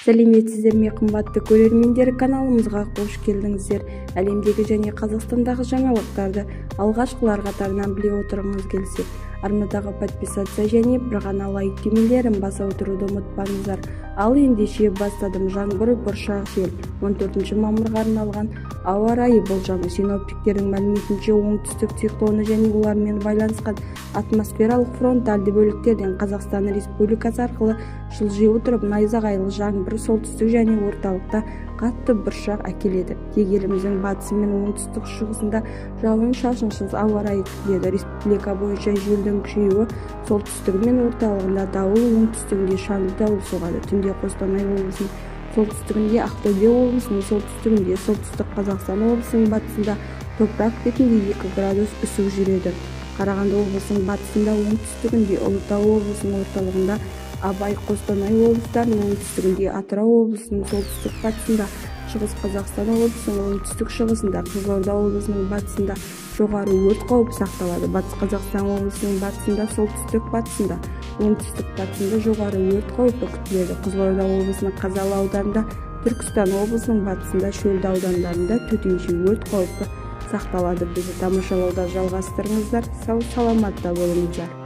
Сәлеметсіздер ме, қымбатты көрермендер, каналымызға қош келдіңіздер. Әлемдегі және Қазақстандағы жаңалықтарды алғашқылар қатарынан біле отырғыңыз келсе, арнадағы подписаться және бір ғана лайк түймелерін баса отыруды ұмытпаңыздар. Ал ендеше бастадым. Жаңбыр, бұршақ, жел. 14 мамырға арналған ауа райы болжамы. Синоптиктердің мәліметінше, оңтүстік циклоны және олармен байланысқан атмосфералық фронтальды бөліктерден Қазақстан Республикасы арқылы жылжи отырып, найзағайлы жаңбыр, солтүстік және орталықта қатты бұршақ әкеледі. Тек еліміздің батысы мен оңтүстік шығысында жауын-шашынсыз ауа райы күтіледі. Республика бойынша желдің күшеюі солтүстігі мен орталығында дауыл, оңтүстігінде шаңды дауыл соғады. Түнде Қостанай облысының солтүстігінде, Ақтөбе облысының солтүстігінде, Солтүстік Қазақстан облысының батысында топырақ бетінде 2 градус үсік жүреді. Қарағанды облысының батысында, оңтүстігінде, Ұлытау облысының орталығында, Абай, Қостанай облыстарының оңтүстігінде, Атырау облысының солтүстік батысында, Шығыс Қазақстан облысының оңтүстік шығысында, Қызылорда облысының батысында жоғары өрт қаупі сақталады. Батыс Қазақстан облысының батысында, солтүстік батысында, оңтүстік батысында жоғары өрт қаупі күтіледі. Қызылорда облысының Қазалы ауданында, Түркістан облысының батысында, Шөлді аудандарында төтенше өрт қаупі сақталады. Бізді тамашалауды жалғастырыңыздар. Сау саламатта болыңыздар.